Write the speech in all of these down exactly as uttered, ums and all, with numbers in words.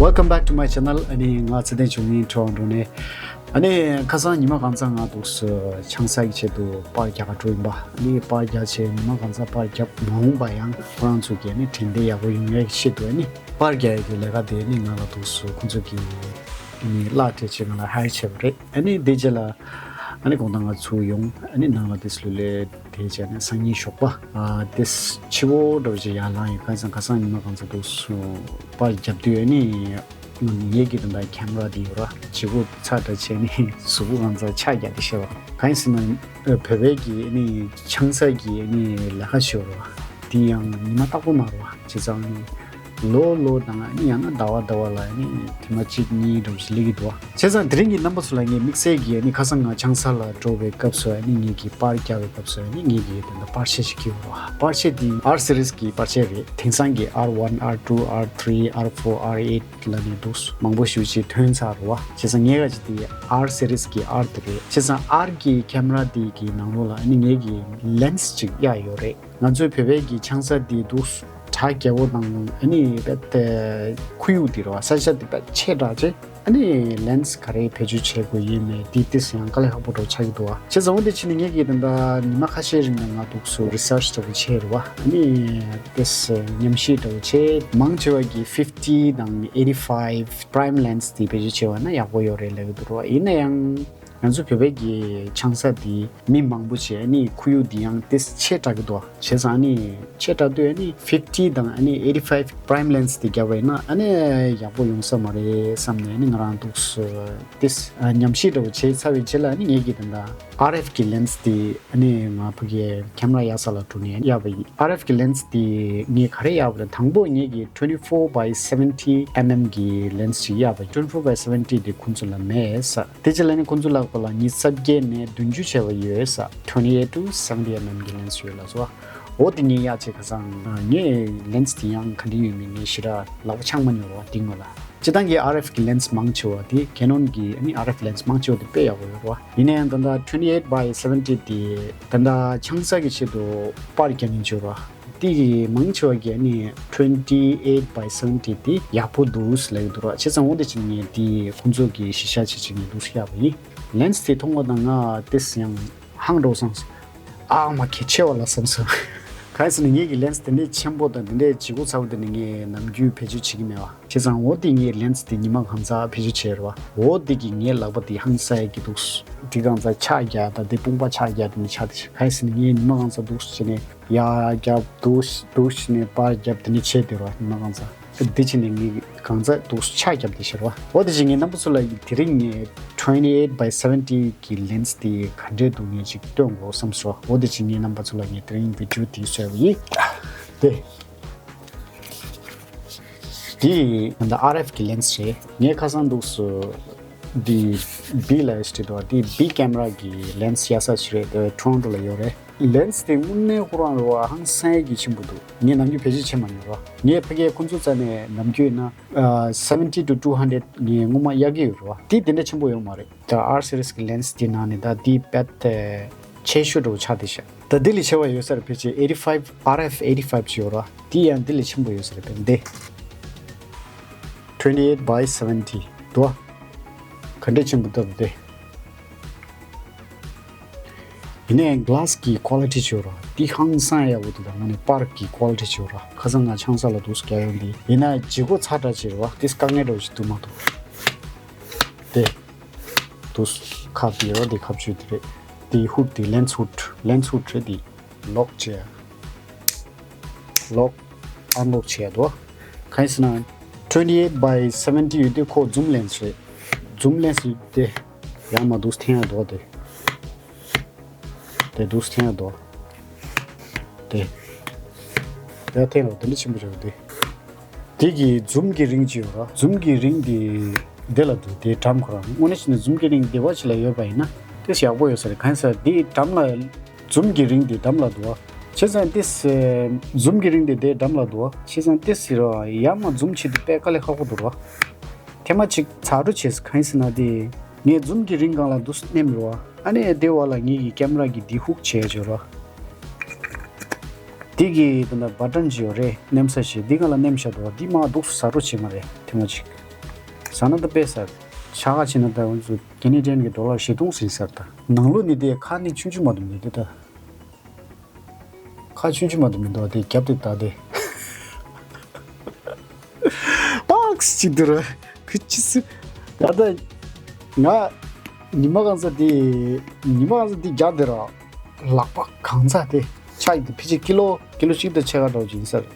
Welcome back to my channel. ཨ་ནི་ང་ཚེ་བརྟན་བྱུང་ཡིན། ཊོ་རོན་ཊོ་ནས། ཨ་ནི་ཁ་སང་ཉི་མ་གང་ཚ་ང་འདུག་སེ་ཆང་ས་གི་ཆེད་དུ་པར་རྒྱག་ག་འགྲོ་ཡིན་པ། ཨ་ནི་པར་རྒྱག་བྱས་ཉི་མ་གང་ཚ་པར་རྒྱབ་མ་འོངས་པ་ཡང་ཁོ་རང་ཚོ་གི་ཨ་ནི་དྲན་རྟེན་ཡག་པོ་ཡོང་ཡག་གི་ཆེད་དུ། ཨ་ནི་པར་རྒྱག་ཡག་གི་ལས་ཀ་དེ་ཨ་ནི་ང་ལ་འདུག་སེ་ཁོ་ཚོ་གི་ཨ་ནི་གླ་སྤྲད་བྱས་ང་ལ་ཧའེར་བྱས་པ་རེད། ཨ་ནི་དེ་རྗེས་ལ་ཨ་ནི་དགོང་དག་ང་ཚུར་ཡོང་། ཨ་ནི་ནང་ལ་དེ་ཚོ་ལས་དེ་བྱས་ནས་སང་ཉིན་ཞོགས་པ་ཨ་དེ་ཕྱི་པོ་འདྲ་བོ་ཅིག་ཡར་ལངས་ཡོང་། ཁ་སང་ཁ་སང་ཉི་མ་གང་ཚ་འདུག་སེ་པར་རྒྱབ་དུས་ཨ་ནི་ངེད་ཀྱི་དེ་འདྲ་ཁེམ་ར་དེ་ཡོད་ར། བྱེད་སྒོ་ཚ་དྲག་བྱས་ནས་གཟུགས་པོ་གང་ཚ་ཆག་རྒྱག་དེ་ཤེས་པ། གང་ཡིན་ཟེར་ན་བོད་པའི་གི་ཨ་ནི་ཆང་ས་གི་ཨ་ནི་ལས་ཀ་ཞིག་ཡོད་ར། དེ་ཡང་ཉི་མ་རྟག་པར་མ་རེད་བ། བྱས་ཙང་ལོ་ལོ་དང་ཨ་ནི་ཡང་ན་ཟླ་བ་ཟླ་བ་ལ་ཨ་ནི་ཐེངས་མ་གཅིག་གཉིས་འདྲ་བོ་ཞིག་སླེབས་ཀྱི་འདུག་བ། བྱས་ཙང་དེ་རིང་གི་རྣམ་པ་ཚོ་ལ་ངས་དམིགས་བསལ་གྱི་ཨ་ནི་ཁ་སང་ང་ཆང་ས་ལ་འགྲོ་བའི་སྐབས་སུ་ཨ་ནི་ངེད་ཀྱི་པར་རྒྱག་པའི་སྐབས་སུ་ཨ་ནི་ངེད་ཀྱི་དེ་འདྲ་པར་ཆས་ཤིག་གྱོན་ཡོད་ར། པར་ཆས་དེ་ཨར་སི་རིས་ཀྱི་པར་ཆས་རེད། དེང་སང་གི་ཨར་ཝན། ཨར་ཊུ། ཨར་ཐི་རི། ཨར་ཕོར། ཨར་ཨེཊ་ལབ་ནས་འདུག་མང་པོ་ཞེ་པོ་ཅིག་ཐོན་ཚར་ར་བ། བྱས་ཙང་ངའི་ག་ཅིག་དེ་ཨར་སི་རིས་ཀྱི་ཨར་དེ་རེད། བྱས་ཙང་ཨར་གྱི་ཁེམ་ར་དེ་གི་ནང་ལོགས་ལ་ཨ་ནི་ངེད་ཀྱི་ལེན་སི་ཅིག་གཡར་ཡོད་རེད། ང་ཚོའི་བོད་པའི་གི་ཆང་ས་དེ་འདུག་གྲ་རྒྱས་པོ་དང་ཨ་ནི་རྦད་དེ་ཁོར་ཡུག་དེ་རེད་བ། ས་ཆ་དེ་རྦད་ཆེ་དྲགས་བྱས། ཨ་ནི་ལེན་སི་ག་རེ་བེད་སྤྱོད་བྱེད་དགོས་ཡོད་མེད་དེ་ཏོག་ཙམ་ཡང་དཀའ་ལས་ཁག་པོ་འདྲ་བོ་ཆགས་ཀྱི་འདུག་བ། བྱས་ཙང་འོ་དེ་ཕྱིན་ནས་ངེད་ཀྱིས་ད་ལྟ་ཉི་མ་ཁ་ཤས་རིང་ལ་ང་འདུག་སེ་རི་སར་ཆི་འདྲ་བོ་བྱས་རེད་བ། ཨ་ནི་ཏོག་ཙམ་ཉམས་ཞིབ་འདྲ་བོ་བྱས། མང་ཆེ་བ་གིས་ཕིབ་ཊི་དང་ཨེ་ཊི་ཕའིབ་པ་རའིམ་ལེན་སི་དེ་བེད་སྤྱོད་བྱས་པ་ན་ཡག་པོ་ཡོད་རེད་ལབ་ཀྱི་འདུག་ར་བ། ཡིན་ན་ཡང་ང་ཚོ་བོད་པའི་གི་ཆང་ས་དེ་མི་མང་པོ་བྱས། ཨ་ནི་ཁོར་ཡུག་དེ་ཡང་ཏོག་ཙམ་ཆེ་དྲགས་ཀྱི་འདུག་བ། བྱས་ཙང་ཨ་ནི་ཆེ་དྲགས་དུས་ཨ་ནི་ཕིབ་ཊི་དང་ཨ་ནི་ཨེ་ཊི་ཕའིབ་པ་རའིམ་ལེན་སི་དེ་རྒྱབ་པ་ཡིན་ན་ཨ་ནི་ཡག་པོ་ཡོང་ས་མ་རེད་བསམ་ནས། ཨ་ནི་ང་རང་འདུག་སེ་ཏོག་ཙམ་ཉམས་ཞིབ་འདྲ་བོ་བྱས་ཚར་བའི་རྗེས་ལ་ཨ་ནི་ངེད་ཀྱིས་ད་ལྟ་ཨར་ཨེཕ་གི་ལེན་སི་དེ་ཨ་ནི་ང་ཕ་གིའི་ཁེམ་ར་གཡར་ས་ལ་འགྲོ་ནས་གཡར་བ་ཡིན། ཨར་ཨེཕ་གི་ལེན་སི་དེ་ངས་ག་རེ་གཡར་བ་རེད། དང་པོ་ངེད་ཀྱིས་twenty four by seventy mm གི་ལེན་སི་ཞིག་གཡར་བ་ཡིན། twenty four by seventy དེ་ཁོང་ཚོ་ལ་མེད་ས། དེ་རྗེས་ལ་ནི་ཁོང་ཚོ་ལ་ཁོ་ལ་ཉི་ཤུ་རྩ་བརྒྱད་ནས་བདུན་ཅུ་བྱས་པ་ཡོད་ས། twenty eight to seventy mm གི་ལེན་སི་ཡོད་ལ་སོ། འོ་དེ་ངས་གཡར་བྱས་ཁ་སང་ངས་ལེན་སི་དེ་ཡང་ག་འདྲ་ཡོད་མེད་ངས་ཞེ་དྲག་ལག་པ་འཆང་མ་མྱོང་བ། དེ་སྔོན་ལ་སྤྱིར་བཏང་གི་ཨར་ཨེཕ་གི་ལེན་སི་མང་ཆེ་བ་དེ་ཁེ་ནོན་གི་ཨ་ནི་ཨར་ཨེཕ་ལེན་སི་མང་ཆེ་བ་དེ་དཔེ་ཡག་པོ་ཡོད་རེད་བ། ཡིན་ན་ཡང་ད་ལྟ་twenty eight by seventy དེ་ད་ལྟ་ཆང་ས་གི་ཆེད་དུ་པར་རྒྱག་མཁན་ཅིག་ཡོད་རེད་བ། དེ་གི་མང་ཆེ་བ་གིས་ཨ་ནི་twenty eight by seventy དེ་ཡག་པོ་འདུག་ལབ་ཀྱི་འདུག་ར། བྱས་ཙང་འོ་དེ་བྱས་ནས་ངས་དེ་ཁོང་ཚོ་གི་གཞི་བཞག་བྱས་བྱས་ངས་འདུག་སེ་གཡར་བ་ཡིན། ལེན་སི་དེ་མཐོང་བ་དང་ང་ཏོག་ཙམ་ཡང་ཧང་འགྲོ་སོང་། ཨ་མ་གལ་ཆེ་བ་ལ་བསམ་སོང་། གང་ཡིན་ཟེར་ན་ངེད་ཀྱི་ལེན་སི་དེ་འདྲའི་ཆེན་པོ་དང་དེ་འདྲའི་བྱེད་སྒོ་ཚ་པོ་དེ་ནི་ངས་ནམ་རྒྱུན་བེད་སྤྱོད་བྱེད་ཀྱི་མེད་བ། བྱས་ཙང་འོ་དེ་ངས་ལེན་སི་དེ་ཉི་མ་གང་ཚ་བེད་སྤྱོད་བྱས་རེད་བ། འོ་དེ་གིས་ངའི་ལག་པ་དེ་ཧང་སང་ཡག་གི་འདུག་དེ་གང་ཚ་ཆག་རྒྱག་དང་དེ་དཔུང་པ་ཆག་རྒྱག་དེ་འདྲ་ཆགས་དེ། གང་ཡིན་ཟེར་ན་ངས་ཉི་མ་གང་ཚ་འདུག་སེ་བྱས་ནས་ཡར་རྒྱབ་འདུག་སེ་འདུག་སེ་བྱས་ནས་པར་རྒྱབ་དེ་འདྲ་བྱས་བསྡད་རེད་བ། ཉི་མ་གང་ཚ། འདི་བྱས་ནས་ངས་གང་ཚ་འདུག་ཆག་བརྒྱབ་བསྡད་ཤག་རེད་བ། འོ་དེ་བྱས་ངས་རྣམ་པ་ཚོ་ལ་དེ་རིང་ངས་twenty eight by seventy གི་ལེན་སི་དེ་ག་འདྲས་འདུག་ངས་ཅིག་སྟོན་དགོས་བསམ་སོང་། འོ་དེ་བྱས་ངས་རྣམ་པ་ཚོ་ལ་ངས་དེ་རིང་བི་ཌི་ཡོ་དེ་བཟོས་པ་ཡིན། དེ་དེ་ད་ལྟ་ཨར་ཨེཕ་གི་ལེན་སི་རེད། ངས་ཁ་སང་འདུག་སེ་དེ་བི་ལབ་ཡས་ཅིག་འདུག་བ། དེ་བི་ཀེམ་ར་གི་ལེན་སི་གཡར་ས་ཅིག་རེད། དེ་ཊོ་རོན་ཊོ་ལ་ཡོད་རེད། ལེན་སི་དེ་དངོས་གནས་ཁོ་རང་རེད་བ། ཧང་སང་ཡག་གི་ཆེན་པོ་འདུག་ངས་ནམ་རྒྱུན་བེད་སྤྱོད་བྱེད་མ་མྱོང་ར། ངས་ཕ་གིའི་ཁོང་ཚོ་རྩ་ནས་ནམ་རྒྱུན་ཡིན་ན་seventy to two hundred ངས་སྔོན་མ་གཡར་གྱི་ཡོད་རེད་བ། དེ་དེ་འདྲ་ཆེན་པོ་ཡོད་མ་རེད། ད་ཨར་སི་རིས་ཀྱི་ལེན་སི་དེ་ནང་ནས་ད་དེ་རྦད་དེ་ཆེ་ཤོས་འདྲ་བོ་ཆགས་བསྡད་ཤག་ད་དེ་ལས་ཆེ་བ་ཡོད་ས་རེད། ཕལ་ཆེར eighty five R F eighty five ཅིག་ཡོད་རེད་བ། དེ་ཡང་དེ་ལས་ཆེན་པོ་ཡོད་ས་རེད། དཔེར་ན་དེ་twenty eight by seventy འདུག་བ། ག་འདྲས་ཆེན་པོ་འདུག་དེ། ཡིན་ནའི་གྷི་ལ་སི་གི་ཀོ་ལི་ཊི་ཅིག་ཡོད་ར། འདི་ཧང་སང་ཡག་པོ་འདུག་ད་དངོས་གནས་པར་གི་ཀོ་ལི་ཊི་ཅིག་ཡོད་ར། ཁ་སང་ང་ཆང་ས་ལ་འདུག་སེ་བརྒྱབ་ཡོང་། འདི་ཡིན་ན་བྱེད་སྒོ་ཚ་དྲགས་ཅིག་རེད་བ། ཏོག་ཙམ་དཀའ་ངལ་འདྲ་བོ་ཞིག་འདུག་མ་གཏོགས། དེ་འདུག་སེ་ཁབ་འདི་རེད་བ། འདི་ཁབ་ཅིག་འདི་རེད། འདི་ཧུད་འདི་ལེན་སི་ཧུད། ལེན་སི་ཧུད་རེད། འདི་ལོག་བྱས། ལོག་ཨན་ལོག་བྱས་འདུག་གང་ཡིན་ཟེར་ན་twenty eight by seventy ཡོད་དུས་ཁོ་ཛུམ་ལེན་སི་རེད། ཛུམ་ལེན་སི་ཡོད་དེ་ཡང་མ་འདུག་སེ་འཐེན་ཡག་འདུག་དེ། དེ་འདུག་སེ་འཐེན་ཡག་འདུག་དེ། ཡར་འཐེན་རོགས། དེ་འདྲ་ཆེན་པོ་རེད་དེ། དེ་གི་ཛུམ་གྱི་རིང་ཅིག་ཡོད་ར། ཛུམ་གྱི་རིང་དེ་དེ་ལ་འདུག་དེ་འགྲམ་ཁོ་རང་། དངོས་གནས་བྱས་ན་ཛུམ་གྱི་རིང་དེ་བ་ཅིག་ལ་ཡོད་པ་ཡིན་ན་དེ་ཡག་པོ་ཡོད་ས་རེད། གང་ཡིན་ཟེར་ན་དེ་འགྲམ་ལ། ཛུམ་གྱི་རིང་དེ་འགྲམ་ལ་འདུག་བ། བྱས་ཙང་དེ་ཟེར། ཛུམ་གྱི་རིང་དེ་དེ་འགྲམ་ལ་འདུག་བ། བྱས་ཙང་དེ་ཟེར་ར་ཡར་མར་ཛུམ་བྱེད་དུས་དཔེ་དཀའ་ལས་ཁག་པོ་འདུག་ར། ཐེངས་མ་གཅིག་ཚ་དྲོ་བྱས། གང་ཡིན་ཟེར་ན་དེ་ངས་ཛུམ་གྱི་རིང་སྒང་ལ་འདུག་སེ་མནན་རེད་བ། ཨ་ནི་དེ་བ་ལ་ངེད་ཀྱི་ཀེམ་ར་གི་དེ་ཧུག་བྱས་བྱས་ར། དེ་གི་དེ་འདྲ་བ་ཊན་ཅིག་ཡོད་རེད། མནན་ས་ཞིག་དེ་སྒང་ལ་མནན་བཞག་འདུག་བ། དེ་མར་འདུག་སེ་ཚ་དྲོ་བྱས་མ་རེད་ཐེངས་མ་གཅིག་ཟ་ན་ད་དཔེ་ཟེར། ཆ་ག་ཕྱིན་ན་ད་ང་ཚོ་ཀེ་ནེ་ཌི་ཡན་གྱི་ཌོ་ལར་བཞི་སྟོང་ཟིན་ཟེར། ད་ནང་ལོགས་ནི་དེ་ཁ་ནི་ཆུང་ཆུང་མ་གཏོགས་མི་འདུག་ད། ཁ་ཆུང་ཆུང་མ་གཏོགས་མི་འདུག་དེ་རྒྱབ་དེ་ད་དེ། པགས་ཅིག་འདུག་ར། ཁུ་ཅི་སི། ད་ད། ང་ཉི་མ་གང་ས་དེ། ཉི་མ་གང་ས་དེ་རྒྱག་དེ་ར། ལག་པ་གང་ས་དེ། ཆ་ཡི་དེ་ཕི་ཅི་ཀི་ལོ་ཀི་ལོ་གཅིག་དང་ཕྱེད་ཀ་འདྲ་བོ་ཅིག་ཡིན་ས་རེད།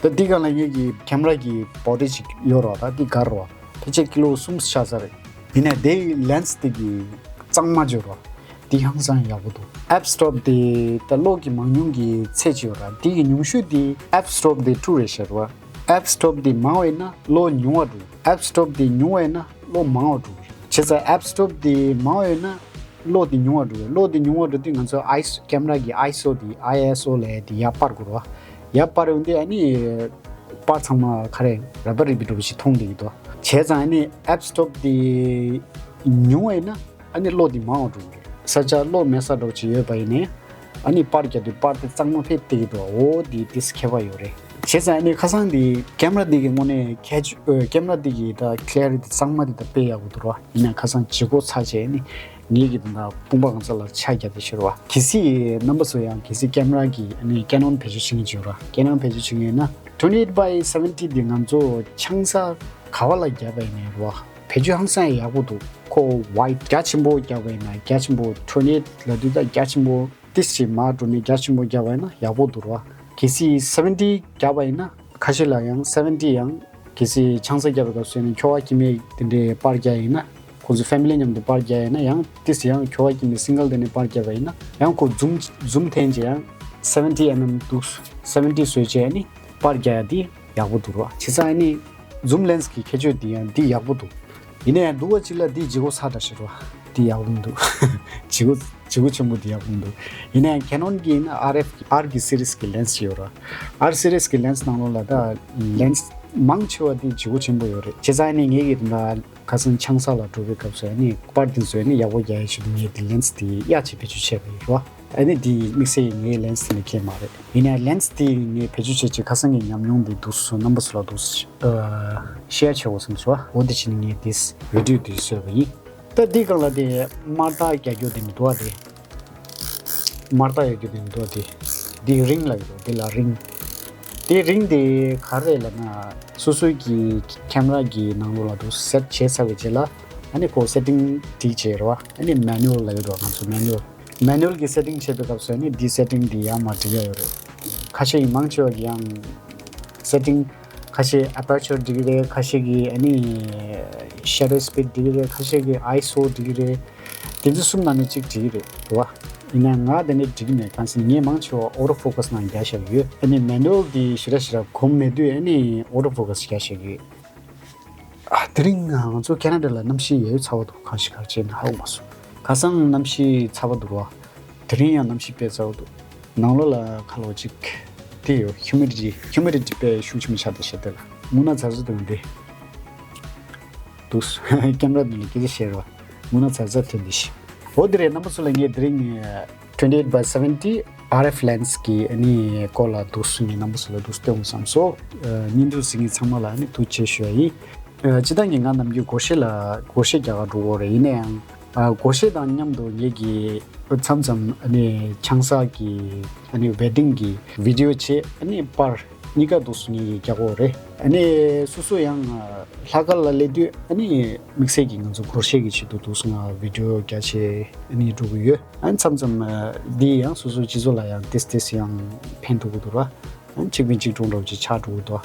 ད་འདི་གང་ལ་ངེད་ཀྱི་ཁེམ་ར་གི་བོ་ཌི་ཅིག་ཡོད་ར། ད་འདི་གར་ར། ཕལ་ཆེར་ཀི་ལོ་གསུམ་ཆགས་ས་རེད། ཡིན་ནའི་དེའི་ལེན་སི་དེ་གི་གཙང་མ་བྱོས་ར། འདི་ཧང་སང་ཡག་པོ་འདུག་ཨེབ་སི་ཊོབ་དེ་ད་གློག་གི་མང་ཉུང་གི་ཚད་ཅིག་ཡོད་ར། འདི་གི་ཉུང་ཤོས་དེ་ཨེབ་སི་ཊོབ་དེ་ཊུ་རེད་ཤག་ར། ཨེབ་སི་ཊོབ་དེ་མང་བས་ན་གློག་ཉུང་བ་འགྲོ། ཨེབ་སི་ཊོབ་དེ་ཉུང་བས་ན་གློག་མང་བ་འགྲོ། བྱས་ཙང་ཨེབ་སི་ཊོབ་དེ་མང་བས་ན་གློག་དེ་ཉུང་བ་འགྲོ། གློག་དེ་ཉུང་བ་འགྲོ་དུས་ང་ཚོ་ཨའི་སི་ཁེམ་ར་གི་ཨའི་ཨེསི་ཨོ་དེ་ཨའི་ཨེསི་ཨོ་ལབ་ཡ་དེ་ཡར་སྤར་དགོས་ར། ཡར་སྤར་ཡོང་དུས་ཨ་ནི་པར་ཚང་མ་ག་རེ་ར་བ་རི་པི་འདྲ་པོ་ཞིག་མཐོང་བསྡད་ཀྱི་འདུག་བྱས་ཙང་ཨ་ནི་ཨེབ་སི་ཊོབ་དེ་ཉུང་བས་ན་ཨ་ནི་གློག་དེ་མང་བ་འགྲོ་གི་རེད། ས་ཆ་གློག་མེད་ས་འདྲ་པོ་ཅིག་ཡོད་པ་ཡིན་ནའི་ཨ་ནི་པར་རྒྱག་དུས་པར་དེ་གཙང་མ་ཕེབས་བསྡད་ཀྱི་འདུག་འོ་དེ་ཏིས་ཁྱད་པར་ཡོད་རེད། བྱས་ཙང་ཨ་ནི་ཁ་སང་དེ་ཁེམ་ར་དེ་གི་དངོས་གནས་ཁྱད་ཆོས་ཁེམ་ར་དེ་གི་ད་ཀི་ལེ་རི་ཊི་གཙང་མ་དེ་ད་དཔེ་ཡག་པོ་འདུག་ར། ཡིན་ན་ཁ་སང་བརྗེ་སྒོ་ཚར་བྱས་ཨ་ནི་ངེད་ཀྱི་དང་དཔུང་པ་གང་ས་ལ་ཆ་རྒྱག་དེ་ཤོར་བ། གལ་སྲིད་རྣམ་པ་ཚོ་ཡང་གལ་སྲིད་ཀེམ་ར་གི་ཨ་ནི་ཀེ་ནོན་བེད་སྤྱོད་བྱེད་མཁན་ཅིག་ཡོད་ར། ཀེ་ནོན་བེད་སྤྱོད་བྱེད་མཁན་ཡིན་ན་twenty eight by seventy དེ་ང་ཚོ་ཆང་ས་ག་བ་ལ་བརྒྱབ་པ་ཡིན་ནའི་ར་བེད་སྤྱོད་ཧང་སང་ཡག་པོ་འདུག་ཁོ་ཝའི་ཊི་རྒྱ་ཆེན་པོ་བརྒྱབ་པ་ཡིན་ན་རྒྱ་ཆེན་པོ་twenty eight ལབ་དུས་ད་རྒྱ་ཆེན་པོ་ཏིས་ཅིག་མར་འགྲོ་ནས་རྒྱ་ཆེན་པོ་བརྒྱབ་པ་ཡིན་ན་ཡག་པོ་འདུག་ར། གལ་སྲིད་seventy བརྒྱབ་པ་ཡིན་ན་ཁ་ཤས་ལ་ཡང་seventy ཡང་གལ་སྲིད་ཆང་ས་བརྒྱབ་པའི་སྐབས་སུ་ཡང་ཁྱོ་ག་སྐྱེ་དམན་དེ་འདྲའི་པར་རྒྱག་ཡིན་ན། ཁོང་ཚོ་ཕེ་མི་ལི་མཉམ་དུ་པར་རྒྱག་ཡིན་ན་ཡང་ཏིས་ཡང་ཁྱོ་ག་སྐྱེ་དམན་སིང་གལ་དེ་ནས་པར་རྒྱབ་པ་ཡིན་ན་ཡང་ཁོ་ཛུམ་ཛུམ་འཐེན་བྱས་ཡང་seventy mm འདུག seventy བཟོས་བྱས་ནི་པར་རྒྱག་ཡ་དེ་ཡག་པོ་འདུག་ར། བྱས་ཙང་ནི་ཛུམ་ལེན་སི་གི་ཁྱད་ཆོས་དེ་ཡང་འདི་ཡག་པོ་འདུག་ཡིན་ན་ཡང་འདུག་པ་ཅིག་ལ་འདི་བརྗེ་སྒོ་ཚར་འདྲ་ཞིག་ར། འདི་ཡག་པོ་མི་འདུག་བརྗེ་སྒོ་བརྗེ་སྒོ་ཆེན་པོ་འདི་ཡག་པོ་མི་འདུག་ཡིན་ན་ཡང་ཁེ་ནོན་གྱི་ཡིན་ན་ཨར་ཨེཕ་ཨར་གི་སི་རིས་ཀྱི་ལེན་སི་ཡོད་ར། ཨར་སི་རིས་ཀྱི་ལེན་སི་ནང་ལོགས་ལ་ད་ལེན་སི་མང་ཆེ་བ་འདི་བརྗེ་སྒོ་ཆེན་པོ་ཡོད་རེད། བྱས་ཙང་ནི་ངེད་ཀྱི་ད་ཁ་སང་ཆང་ས་ལ་འགྲོ་བའི་སྐབས་སུ་ནི་པར་འདི་ཚོ་ནི་ཡག་པོ་རྒྱག་ཡ་ཞིག་ངས་འདི་ལེན་སི་འདི་གཡར་བྱས་བེད་སྤྱོད་བྱས་པ་ཡིན་ར། ཨ་ནི་འདི་དམིགས་བསལ་ངའི་ལེན་སི་འདི་ལས་ཁེལ་མ་རེད། ཡིན་ནའི་ལེན་སི་འདི་ངས་བེད་སྤྱོད་བྱས་བྱས་ཁ་སང་གི་ཉམས་མྱོང་འདི་འདུག་སེ་རྣམ་པ་ཚོ་ལ་འདུག་སེ་ཤེར་བྱེད་དགོས་བསམ་སོང་། འོ་འདི་བྱས་ནས་ངས་འདི་བི་ཌིའོ་འདི་བཟོས་པ་ཡིན། ད་འདི་སྒང་ལ་དེ་དམར་རྟགས་རྒྱག་རྒྱུ་དེ་མི་འདུག་ཨ། དེ་དམར་རྟགས་རྒྱག་རྒྱུ་དེ་མི་འདུག་ཨ། དེ་འདི་རིང་ལ་ཡོད་འདུག་འདི་ལ་རིང་། དེ་རིང་དེ་ག་རེ་ལབ་ན་སོ་སོའི་གི་ཁེམ་ར་གི་ནང་ལོགས་ལ་འདུག་སེ་སེཊ་བྱས་ཚར་བའི་རྗེས་ལ་ཨ་ནི་ཁོ་སེ་ཊིང་སྒྲིག་བྱས་རེད་བ། ཨ་ནི་མེ་ནུ་ཨལ་ལབ་ཡོད་རེད་བ། ང་ཚོ་མེ་ནུ་ཨལ། མེ་ནུ་ཨལ་གྱི་སེ་ཊིང་བྱེད་པའི་སྐབས་སུ་ཨ་ནི་འདི་སེ་ཊིང་འདི་ཡར་མར་སྒྲིག་ཡ་ཡོད་རེད། ཁ་ཤས་ཀྱི་མང་ཆེ་བ་གི་ཡང་སེ་ཊིང་ཁ་ཤས་ཨ་པར་ཅར་སྒྲིག་གི་རེད། ཁ་ཤས་ཀྱི་ཨ་ནི་ཤེ་ཌོ་སི་པིཌ་སྒྲིག་གི་རེད། ཁ་ཤས་ཀྱི་ཨའི་ཨེསི་ཨོ་སྒྲིག་གི་རེད། དེ་ཚོ་གསུམ་ནང་ནས་གཅིག་སྒྲིག་གི་རེད་རེད་བ། ཡིན་ནའང་ང་དེ་ནས་སྒྲིག་གི་མེད། གང་ཟེར་ངས་མང་ཆེ་བ་ཨོ་ཊོ་ཕོ་ཁ་སི་ནང་རྒྱག་བཞག་གི་ཡོད། ཨ་ནི་མེ་ནུ་ཨལ་འདི་ཞེ་དྲག་ཞེ་དྲག་གོམས་མེད་དུས་ཨ་ནི་ཨོ་ཊོ་ཕོ་ཁ་སི་རྒྱག་བཞག་གི་ཡོད། ཨ། དེ་རིང་ང་ཚོ་ཁེ་ན་ཌ་ལ་གནམ་གཤིས་ཡ་ཡོ་ཚ་བ་འདུག་གང་ཞིག་ག་རེ་བྱས་ན་ཧ་གོ་མ་སོང་། ཁ་སང་གནམ་གཤིས་ཚ་བ་འདུག་བ། དེ་རིང་ཡང་གནམ་གཤིས་དཔེ་ཚ་བ་འདུག་ནང་ལོགས་ལ་ཁ་ལོ་གཅིག་དེ་ཡོད། ཧིའུ་མི་ཌི་ཊི་ཧིའུ་མི་ཌི་ཊི་དཔེ་ཤུགས་ཆེན་པོ་ཆགས་བསྡད་ཤག་དེ་ལ་རྔུལ་ནག་ཚ་ཚ་འདུག་འདི་འདུག་ཁེམ་ར་འདི་ལ་སྐད་ཆ་བཤད་རོགས། རྔུལ་ནག་ཚ་ཚ་ཐོན་བསྡད་ཤག་འོ་དེ་རེད། རྣམ་པ་ཚོ་ལ་ངས་དེ་རིང་twenty eight by seventy R F lens གི་ཨ་ནི་སྐོར་ལ་འདུག་སེ་ངས་རྣམ་པ་ཚོ་ལ་འདུག་སེ་སྟོན་དགོས་བསམ་སོང་། ཨ། བརྙན་ཐུང་གཟིགས་མཁན་ཚང་མ་ལ་ཨ་ནི་ཐུགས་རྗེ་ཆེ་ཞུ་ཡ་ཡིན། ཨ། སྤྱིར་བཏང་གི་ང་ནམ་རྒྱུན་སྒོར་གཞས་ལ་སྒོར་གཞས་རྒྱག་ག་འགྲོ་གི་ཡོད་རེད། ཡིན་ན་ཡང་། ཨ། སྒོར་གཞས་དང་མཉམ་དུ་ངེད་ཀྱིས་མཚམས་མཚམས་ཨ་ནི་ཆང་ས་གི་ཨ་ནི་ཝེ་ཌིང་གི་བི་ཌི་ཡོ་བྱས། ཨ་ནི་པར་གཉིས་ཀ་འདུག་སེ་ངེད་ཀྱིས་རྒྱག་གི་ཡོད་རེད། ཨ་ནི་སོ་སོ་ཡང་ལྷག་དཀར་ལ་སླེབས་དུས་ཨ་ནི་དམིགས་བསལ་གྱི་ང་ཚོ་སྒོར་གཞས་ཀྱི་ཆེད་དུ་འདུག་སེ་ང་བི་ཌི་ཡོ་རྒྱག་བྱས་ཨ་ནི་འགྲོ་གི་ཡོད། ཨ་ནི་མཚམས་མཚམས་འདི་ཡང་སོ་སོའི་སྤྱི་ཚོགས་ལ་ཡང་ཏིས་ཏིས་ཡང་ཕན་ཐོགས་ཀྱི་འདུག་ར། ཨ་ནི་གཅིག་ཕན་གཅིག་གྲོགས་འདྲ་བོ་ཅིག་ཆགས་འགྲོ་གི་འདུག་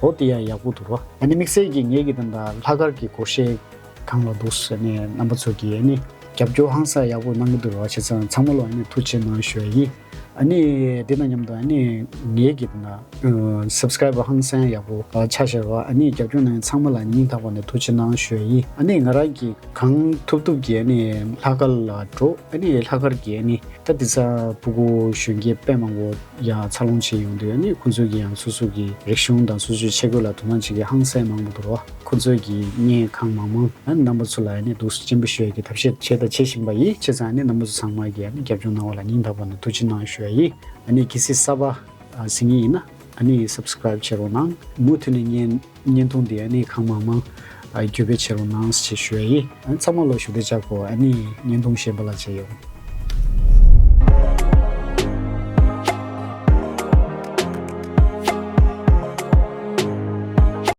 འོ་དེ་ཡང་ཡག་པོ་འདུག་ར། ཨ་ནི་དམིགས་བསལ་གྱིས་ངེད་ཀྱི་ད་ལྟ་ལྷག་དཀར་གྱི་སྒོར་གཞས་སྒང་ལ་འདུག་ཟེར་ནས་རྣམ་པ་ཚོ་གིས་ཨ་ནི་རྒྱབ་སྐྱོར་ཧང་སང་ཡག་པོ་གནང་གི་འདུག་ར། བྱས་ཙང་ཚང་མ་ལ་ཨ་ནི་ཐུགས་རྗེ་ཆེ་གནང་ཞུ་ཡ་ཡིན། ཨ་ནི་དེ་དང་མཉམ་དུ་ཨ་ནི་ངེད་ཀྱི་ད་ལྟ་སབ་སི་ཀ་རའི་བར་ཧང་སང་ཡག་པོ་ཆགས་བཞག་ར། ཨ་ནི་རྒྱབ་སྐྱོར་གནང་མཁན་ཚང་མ་ལ་སྙིང་ཐག་པ་ནས་ཐུགས་རྗེ་ཆེ་གནང་ཞུ་ཡ་ཡིན། ཨ་ནི་ང་རང་གིས་གང་ཐུབ་ཐུབ་ཀྱིས་ཨ་ནི་ལྷག་དཀར་ལ་འགྲོ། ཨ་ནི་ལྷག་དཀར་གྱི་ཨ་ནི་ད་དེང་སང་ཕྲུ་གུ་གཞོན་སྐྱེས་དཔེ་མང་པོ་ཡར་འཚར་ལོངས་བྱེད་ཡོང་དུས་ཨ་ནི་ཁོང་ཚོས་ཀྱིས་ཡང་སོ་སོ་གི་རིག་གཞུང་དང་སོ་སོའི་ཆས་གོས་ལ་དོ་སྣང་བྱེད་མཁན་ཧང་སང་མང་པོ་འདུག་ར། ཁོང་ཚོས་ཀྱིས་བརྙན་གང་མང་མང་ཨ་ནི་རྣམ་པ་ཚོ་ལ་ཨ་ནི་འདུག་སེ་སྤྱན་འབུལ་ཞུ་ཡ་གི་ཐབས་ཤེས་བྱས་དང་བྱེད་བཞིན་པ་ཡིན། བྱས་ཙང་ཨ་ནི་རྣམ་པ་ཚོ་ཚང་མ་གིས་ཨ་ནི་རྒྱབ་སྐྱོར་གནང་བ་ལ་སྙིང་ཐག་པ་ནས་ཐུགས་རྗེ་ཆེ་གནང་ཞུ་ཡ་ཡིན། ཨ་ནི་གལ་སྲིད་གསར་པ་ཨ་གཟིགས་མཁན་ཡིན་ན་ ཨ་ནི་སབ་སི་ཀ་རའིབ་བྱེད་རོགས་གནང་། མུ་མཐུད་ནས་བརྙན་བརྙན་ཐུང་འདི་ཨ་ནི་གང་མང་མང་ཨ་བརྒྱུད་སྤེལ་བྱེད་རོགས་གནང་ཞེས་ཞུ་ཡ་ཡིན། ཨ་ནི་ཚང་མ་ལ་ཞུ་བདེ་བྱ་གོ། ཨ་ནི་བརྙན་ཐུང་གཞན་པ་ལ་མཇལ་ཡོང་།